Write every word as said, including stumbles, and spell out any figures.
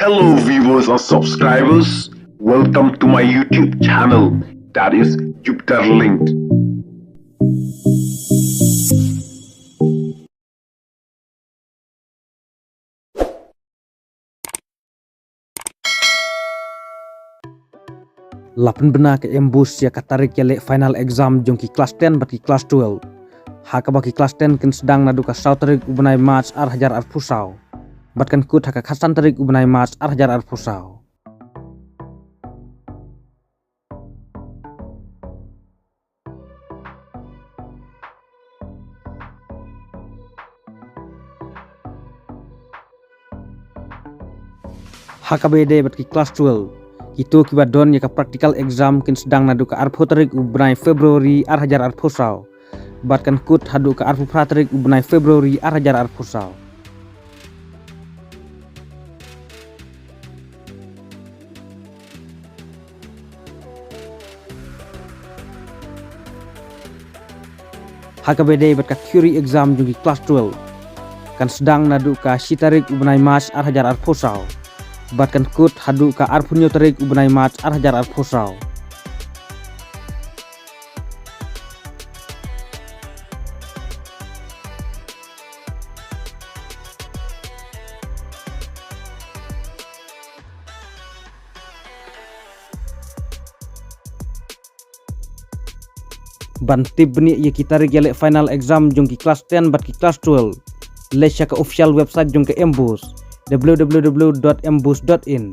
Hello viewers and subscribers, welcome to my YouTube channel, that is Jupiter Linked. La pynbna ka MBOSE ïa ka tarik ïaleh final exam jong ki klas ten bad ki klas twelve. Ha kaba ki klas ten kin sdang naduh ka saw tarik u bnai March ar hajar arphew saw bad kan kut ha ka khatsan tarik u bnai March ar hajar arphew saw. Ha kaba ïadei bad ki klas twelve, kito kiba don ïa ka practical exam kin sdang naduh ka arphew tarik u bnai February ar hajar arphew saw bad kan kut haduh ka arphew phra tarik u bnai February ar hajar arphew saw. Ha kaba ïadei bad ka theory exam jong ki klas twelve, kan sdang naduh ka shi tarik u bnai March ar hajar arphew saw bad kan kut haduh ka arphew hynñiew tarik u bnai March ar hajar arphew saw. Ban tip bniah ïa ki tarik ïaleh final exam jong ki klas ten bad ki klas twelve, leit sha ka official website jong ka MBOSE, w w w dot mbose dot in.